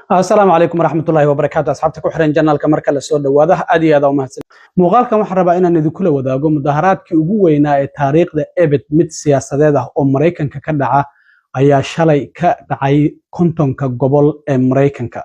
Asalaamu calaykum waraxmatullaahi wabarakaatu. Asxaabta ku xiran channelka, marka la soo dhawaada, aad iyo aad u mahadsan. Muuqaalkan waxaan rabaa inaan idinkula wadaago mudaharaadkii ugu weynaa ee taariikhda ebed mid siyaasadeed ah oo Maraykanka ka dhaca ayaa shalay ka dhacay 50-ka gobol ee Maraykanka.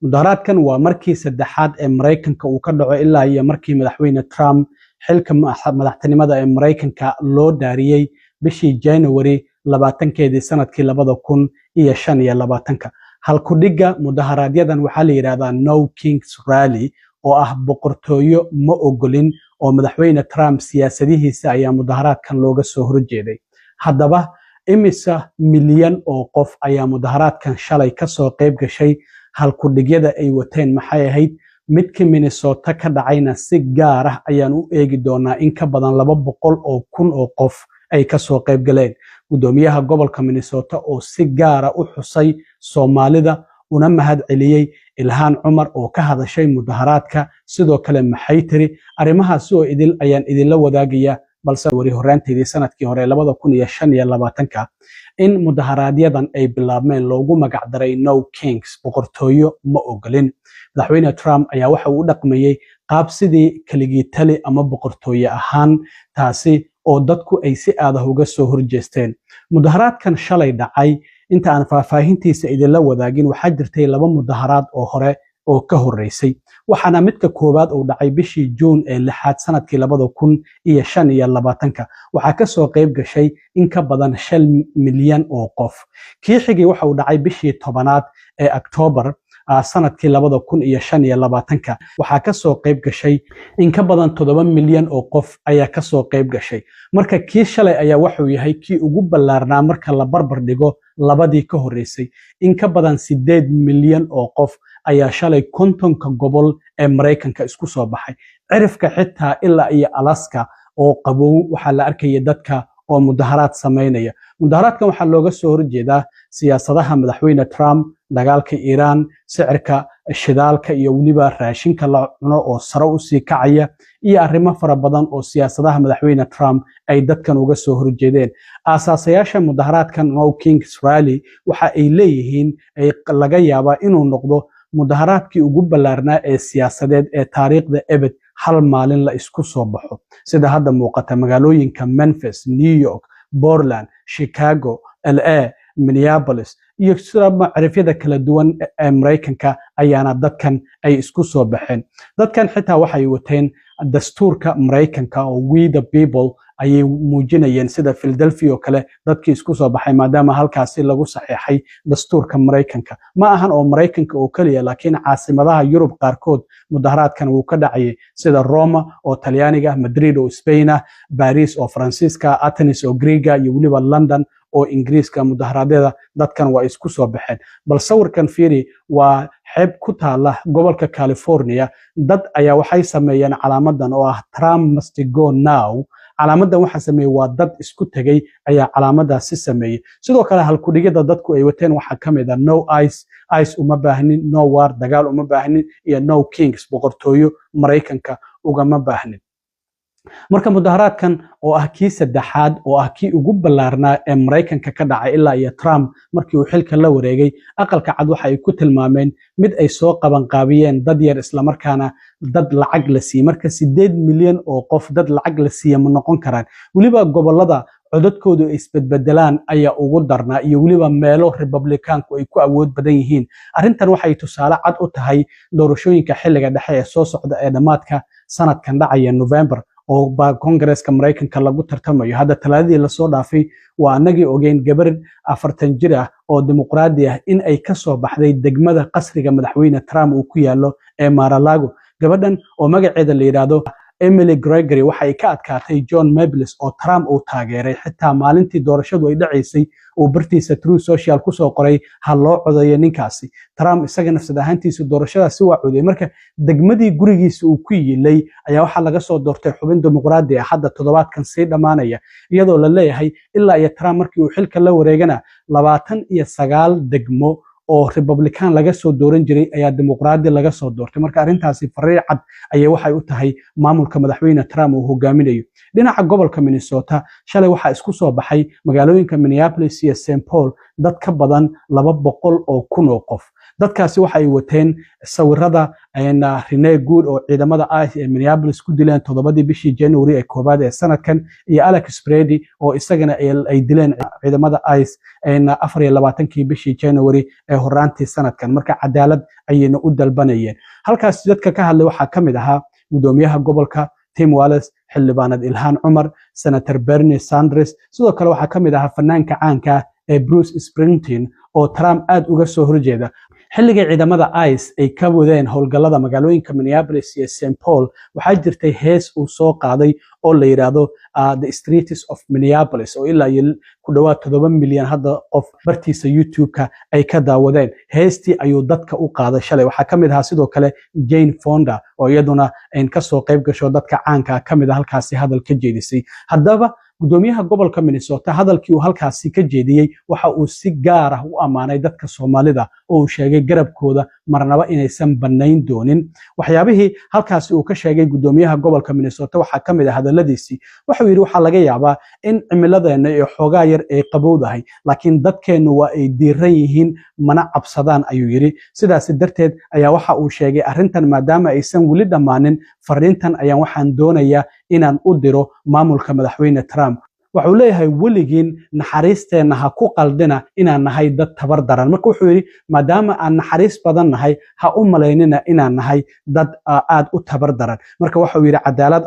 Mudaharaadkan waa markii saddexaad ee Maraykanka uu ka dhaco ilaa iyo markii Madaxweyne Trump xilka madaxtinimada ee Maraykanka loo dhaariyey bishii January 20-keedii sanadkii 2025-ka. Halkudhigga mudaharaaadyadan waxaa la yidhahdaa "No Kings Rally", oo ah boqortooyo ma ogolin, oo Madaxweyne Trump siyaasadihiisa ayaa mudaharaadkan looga soo horjeeday. Haddaba, imisa milyan oo qof ayaa mudaharaadkan shalay kasoo qayb gashay? Halkudhigyada ay wateen maxay ahayd? Midkii Minnesota ka dhacayna si gaar ah ayaan u eegi doonaa, in ka badan 200,000 oo qof ay kasoo qayb galeen. Gudoomiyaha gobolka Minnesota oo si gaara u xusay Soomaalida una mahad celiyey, Ilhaan Cumar oo ka hadashay mudaharaadka sidoo kale maxay tiri? Arrimahaasi oo idil ayaan idinla wadaagaya. Balse wari horaanteedii sanadkii hore 2025-ka in mudaharaaadyadan ay bilaabmeen loogu magacdaray "No Kings", boqortooyo ma ogolin. Madaxweyne Trump ayaa waxa uu u dhaqmayey qaab sidii keligii tali ama boqortooye ahaan, taasi oo dadku ay si aadah uga soo horjeesteen. Mudaharaadkan shalay dhacay, inta aan faahfaahintiisa idinla wadaagin, waxaa jirtay laba mudaharaad oo hore oo ka horreysay, waxaana midka koowaad uu dhacay bishii Juun ee 6aad sanadkii 2025-ka. Waxaa kasoo qayb gashay in ka badan 5 milyan oo qof. Kii xigay waxa uu dhacay bishii 10aad ee Oktoobar sanadkii 2025-ka. Waxaa kasoo qayb gashay in ka badan 7 milyan oo qof ayaa kasoo qayb gashay. Marka kii shalay ayaa wuxuu yahay kii ugu ballaarnaa marka la barbar dhigo labadii ka horreysay. In ka badan 8 milyan oo qof ayaa shalay 50-ka gobol ee Maraykanka isku soo baxay. Cirifka xitaa ilaa iyo Alaska oo qabow waxaa la arkaya dadka oo mudaharaad samaynaya. Mudaharaadkan waxaa looga soo horjeedaa siyaasadaha Madaxweyne Trump, dagaalka Iiraan, sicirka shidaalka iyo weliba raashinka la cuno oo sare usii kacaya, iyo arrimo fara badan oo siyaasadaha Madaxweyne Trump ay dadkan uga soo horjeedeen. Aasaasayaasha mudaharaadkan No Kings Rally waxa ay leeyihiin laga yaabaa inuu noqdo mudaharaadkii ugu ballaarnaa ee siyaasadeed ee taariikhda ebed hal maalin la isku soo baxo. Sida hadda muuqata, magaalooyinka Memphis, New York, Portland, Chicago, LA, Minneapolis iyo sida cirifyada kala duwan ee Maraykanka ayaana dadkan ay isku soo baxeen. Dadkan xitaa waxay wateen dastuurka Maraykanka oo "We the People" ayay muujinayeen, sida Philadelphia oo kale dadkii isku soo baxay, maadaama halkaasi lagu saxiixay dastuurka Maraykanka. Ma ahan oo Maraykanka oo keliya, laakiin caasimadaha Yurub qaarkood mudaharaadkan wuu ka dhacayay, sida Roma oo Talyaaniga, Madrid oo Spain ah, Paris oo Faransiiska, Athens oo Greega iyo weliba London oo Ingiriiska. Mudaharaadyada dadkan waa isku soo baxeen. Bal sawirkan fiiri, waa xeeb ku taala gobolka California. Dad ayaa waxay sameeyeen calaamadan oo ah "Trump must go now". Calaamadan waxaa sameeyey waa dad isku tegey ayaa calaamadaasi sameeyey. Sidoo kale halkudhigida dadku ay wateen waxaa ka mid ah "No ICE", ICE uma baahnin, "No war", dagaal uma baahnin, iyo "No Kings", boqortooyo Maraykanka ugama baahnin. Marka mudaharaadkan oo ah kii saddexaad, oo ah kii ugu ballaarnaa ee Maraykanka ka dhacay ilaa iyo Trump markii uu xilka la wareegay, Aqalka Cad waxa ay ku tilmaameen mid ay soo qabanqaabiyeen dad yar, islamarkaana dad lacag la siiyey. Marka 8 milyan oo qof dad lacag la siiye ma noqon karaan. Weliba gobolada codadkoodu ay isbedbedelaan ayaa ugu darnaa, iyo weliba meelo Republikaanku ay ku awood badan yihiin. Arrintan waxay tusaale cad u tahay doorashooyinka xilliga dhexe ee soo socda ee dhammaadka sanadkan dhacaya November, oo baa Kongareeska Maraykanka lagu tartamayo. Hadda Talaadadii lasoo dhaafay waa anagii ogeyn gabar 40 jir ah oo Dimuqraadi ah in ay kasoo baxday degmada qasriga Madaxweyne Trump uu ku yaalo ee Mar-a-Lago. Gabadhan oo magaceeda la yidhaahdo Emily Gregory waxa ay ka adkaatay John Maples oo Trump uu taageeray, xitaa maalintii doorashadu ay dhacaysay uu bartiisa Truth Social kusoo qoray ha loo codeeyo ninkaasi. Trump isaga nafsad ahaantiisa doorashadaasi waa codeeyey. Marka degmadii gurigiisa uu ku yiilay ayaa waxaa laga soo doortay xubin Dimuqraadi ah hadda toddobaadkan sii dhammaanaya, iyadoo la leeyahay ilaa iyo Trump markii uu xilka la wareegana 29 degmo oo Republican laga soo dooran jiray ayaa Dimuqraadi laga soo doortay. Marka arrintaasi fariin cad ayay waxay u tahay maamulka Madaxweyne Trump uu hogaaminayo. Dhinaca gobolka Minnesota, shalay waxaa isku soo baxay magaalooyinka Minneapolis iyo St Paul dad ka badan 200,000 oo qof. Dadkaasi waxa ay wateen sawirada Renee Good oo ciidamada ICE ee Minneapolis ku dileen 7-dii bishii January ee 1aad ee sanadkan, iyo Alex Pretti oo isagana ay dileen ciidamada ICE 24-kii bishii January ee horaantii sanadkan. Marka cadaalad ayayna u dalbanayeen. Halkaas dadka ka hadlay waxaa ka mid ahaa gudoomiyaha gobolka Tim Walz, xildhibaanad Ilhaan Cumar, Senator Bernie Sanders. Sidoo kale waxaa ka mid ahaa fanaanka caanka ah ee Bruce Springsteen oo Trump aad uga soo horjeeda. Xilligii ciidamada ICE ay ka wadeen howlgallada magaalooyinka Minneapolis iyo St Paul, waxaa jirtay hees uu soo qaaday oo la yidhaahdo "The Streets of Minneapolis", oo ilaa iyo ku dhowaad 7 milyan hadda qof bartiisa YouTube-ka ay ka daawadeen. Heestii ayuu dadka u qaaday shalay. Waxaa ka mid ahaa sidoo kale Jane Fonda oo iyaduna kasoo qayb gasho dadka caanka ka mid a halkaasi hadal ka jeedisay. Haddaba gudoomiyaha gobolka Minnesota hadalkii uu halkaasi ka jeediyey waxa uu si gaar ah u ammaanay dadka Soomaalida oo uu sheegay garabkooda marnaba inaysan bannayn doonin. Waxyaabihii halkaasi uu ka sheegay gudoomiyaha gobolka Minnesota waxaa ka mid ah hadalladiisii. Wuxuu yidhi, waxaa laga yaabaa in cimiladeenna iyo xoogaa yar ay qabowdahay, laakiin dadkeennu waa ay diiran yihiin, mana cabsadaan, ayuu yidhi. Sidaasi darteed ayaa waxa uu sheegay, arrintan maadaama aysan weli dhammaanin, fariintan ayaan waxaan doonayaa inaan u diro maamulka Madaxweyne Trump. Wuxuu leeyahay, weligiin naxariisteenna ha ku qaldina inaan nahay dad tabar daran. Marka wuxuu yidhi, maadaama aan naxariis badan nahay, ha u malaynina inaan nahay dad aad u tabar daran. Marka wuxuu yidhi, cadaalad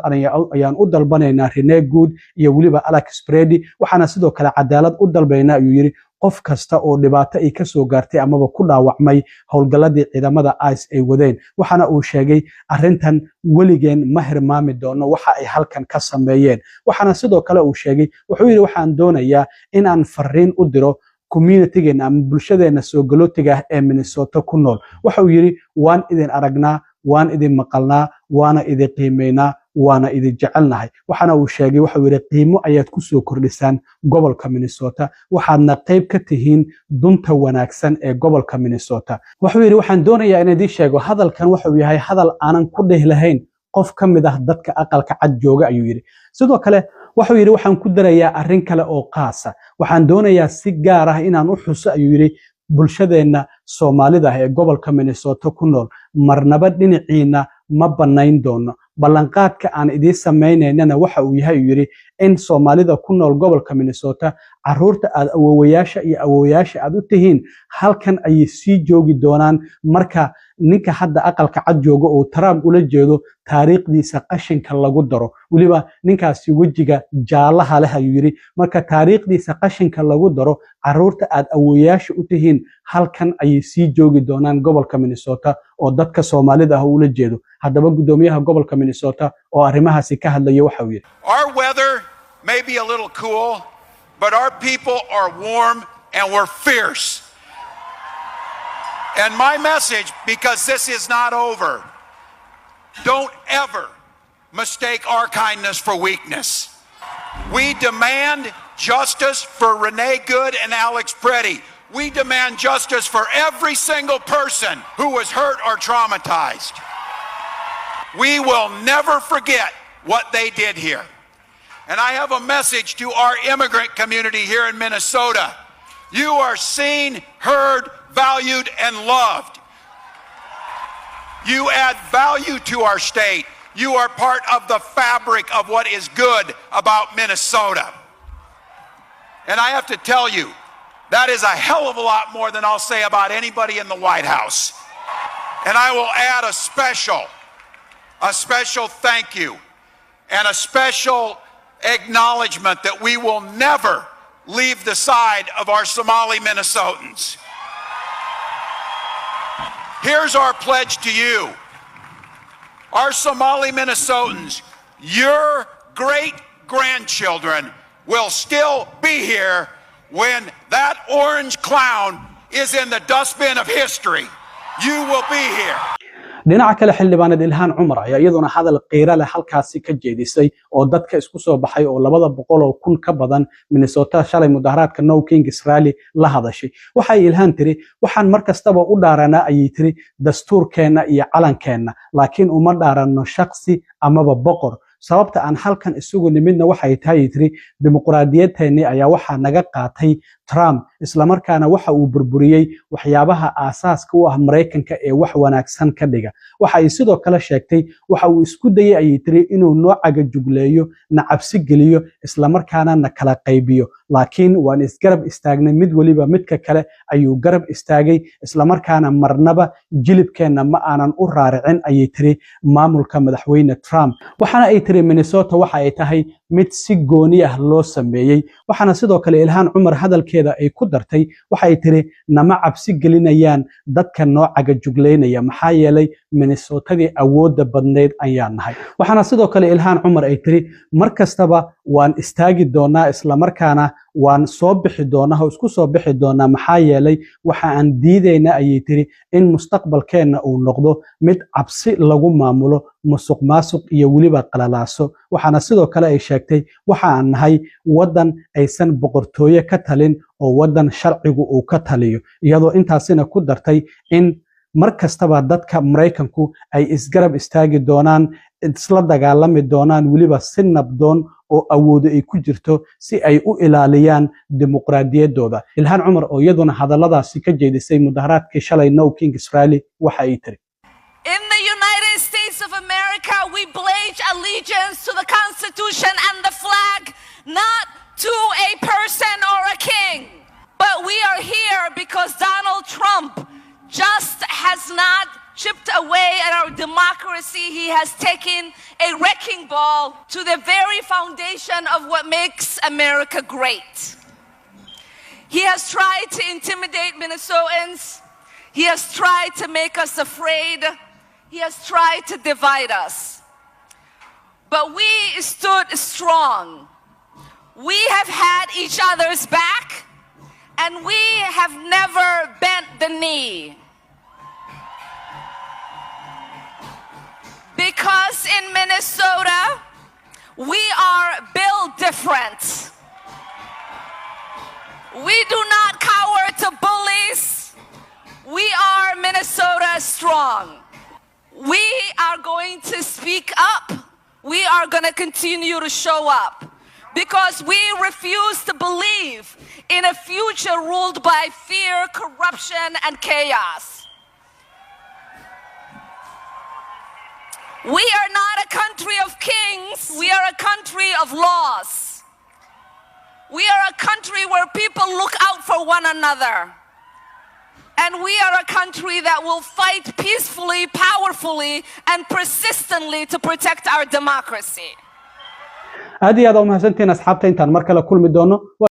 ayaan u dalbanaynaa Renee Good iyo weliba Alex Pretti. Waxaana sidoo kale cadaalad u dalbaynaa, ayuu yidhi, qof kasta oo dhibaato ay ka soo gaartay amaba ku dhaawacmay howlgalladii ciidamada ICE ay wadeen. Waxaana uu sheegay, arrintan weligeen ma hirmaami doono waxa ay halkan ka sameeyeen. Waxaana sidoo kale uu sheegay, wuxuu yidhi, waxaan doonayaa in aan fariin u diro community-geena ama bulshadeena soo galootiga ah ee Minnesota ku nool. Waxa uu yidhi, waan idin aragnaa, waan idin maqalnaa, waana idin qiimeynaa, waana idin jecelnahay. Waxaana uu sheegay, waxau yidhi, qiimo ayaad ku soo kordhisaan gobolka Minnesota, waxaadna qayb ka tihiin dunta wanaagsan ee gobolka Minnesota. Wuxuu yidhi, waxaan doonayaa in idiin sheego hadalkan wuxuu yahay hadal aanan ku dhihi lahayn qof ka mid ah dadka Aqalka Cad jooga, ayuu yidhi. Sidoo kale wuxuu yidhi, waxaan ku darayaa arrin kale oo qaasa. Waxaan doonayaa si gaar ah inaan u xuso, ayuu yidhi, bulshadeenna Soomaalida ah ee gobolka Minnesota ku nool. Marnaba dhinaciina ma bannayn doono. Ballanqaadka aan idiin samaynaynana waxa uu yahay, uu yidhi, in Soomaalida ku nool gobolka Minnesota, caruurta aad awowayaasha iyo awowayaasha aad u tihiin, halkan ayay sii joogi doonaan marka ninka hadda Aqalka Cad jooga oo Trump ula jeedo taariikhdiisa qashinka lagu daro. Weliba ninkaasi wejiga jaalaha leh, ayuu yidhi, marka taariikhdiisa qashinka lagu daro, caruurta aad awowayaasha u tihiin halkan ayay sii joogi doonaan gobolka Minnesota, oo dadka Soomaalida ah ula jeedo. Haddaba guddoomiyaha gobolka Minnesota oo arrimahaasi ka hadlaya waxa uu yidhi: Our weather may be a little cool, but our people are warm and we're fierce. And my message, because this is not over, don't ever mistake our kindness for weakness. We demand justice for Renee Good and Alex Pretti. We demand justice for every single person who was hurt or traumatized. We will never forget what they did here. And I have a message to our immigrant community here in Minnesota. You are seen, heard, valued, and loved. You add value to our state. You are part of the fabric of what is good about Minnesota. And I have to tell you, that is a hell of a lot more than I'll say about anybody in the White House. And I will add a special thank you and a special acknowledgement that we will never leave the side of our Somali Minnesotans. Here's our pledge to you. Our Somali Minnesotans, your great grandchildren will still be here when that orange clown is in the dustbin of history. You will be here. Dhinaca kale, xildhibaaneed Ilhaan Cumar ayaa iyaduna hadal qiiro leh halkaasi ka jeedisay oo dadka isku soo baxay oo 200,000 ka badan Minnesota shalay mudaharaadka No Kings Rally la hadashay. Waxay Ilhaan tiri, waxaan mar kastaba u dhaaranaa, ayay tiri, dastuurkeenna iyo calankeenna, laakiin uma dhaaranno shaksi amaba boqor. Sababta aan halkan isugu nimidna waxay tahay, tiri, dimuqraadiyadeennii ayaa waxaa naga qaatay Trump, islamarkaana waxa uu burburiyey waxyaabaha aasaaska u ah Maraykanka ee wax wanaagsan ka dhiga. Waxa ay sidoo kale sheegtay waxa uu isku dayey, ayay tiri, inuu noo cagajugleeyo, na cabsi geliyo, islamarkaana na kala qaybiyo, laakiin waan isgarab istaagnay. Mid weliba midka kale ayuu garab istaagay, islamarkaana marnaba jilibkeenna ma aanan u raaricin, ayay tiri, maamulka Madaxweyne Trump. Waxaana ay tiri Minnesota waxa ay tahay mid si gooni ah loo sameeyey. Waxaana sidoo kale Ilhaan Cumar hadalkeeda ay ku dartay, waxa ay tiri, nama cabsi gelinayaan dadka noo cagajuglaynaya, maxaa yeelay Minnesotadii awoodda badnayd ayaan nahay. Waxaana sidoo kale Ilhaan Cumar ay tiri mar kastaba waan istaagi doonaa, islamarkaana waan soo bixi doonaa oo isku soo bixi doonaa, maxaa yeelay waxa aan diidaynaa, ayay tiri, in mustaqbalkeenna uu noqdo mid cabsi lagu maamulo, musuq maasuq iyo weliba qalalaaso. Waxaana sidoo kale ay sheegtay waxa aan nahay waddan aysan boqortooye ka talin oo waddan sharcigu uu ka taliyo, iyadoo intaasina ku dartay in mar kastaba dadka Maraykanku ay isgarab istaagi doonaan, isla dagaalami doonaan, weliba si nabdoon oo awoodo ay ku jirto, si ay u ilaaliyaan dimuqraadiyaddooda. Ilhaan Cumar oo iyaduna hadalladaasi ka jeedisay mudaharaadkii shalay No Kings Rally waxa ay tiri: In the United States of America, we pledge allegiance to the Constitution and the flag, not to a person or a king. But we are here because Donald Trump just has not chipped away at our democracy. He has taken a wrecking ball to the very foundation of what makes America great. He has tried to intimidate Minnesotans. He has tried to make us afraid. He has tried to divide us. But we stood strong. We have had each other's back, and we have never bent the knee. Because in Minnesota, we are built different. We do not cower to bullies. We are Minnesota strong. We are going to speak up. We are going to continue to show up because we refuse to believe in a future ruled by fear, corruption, and chaos. We are not a country of kings, we are a country of laws. We are a country where people look out for one another. And we are a country that will fight peacefully, powerfully, and persistently to protect our democracy. Aad iyo aad aa u mahadsantihiin, asxaabta. Intaan mar kale kulmi doono.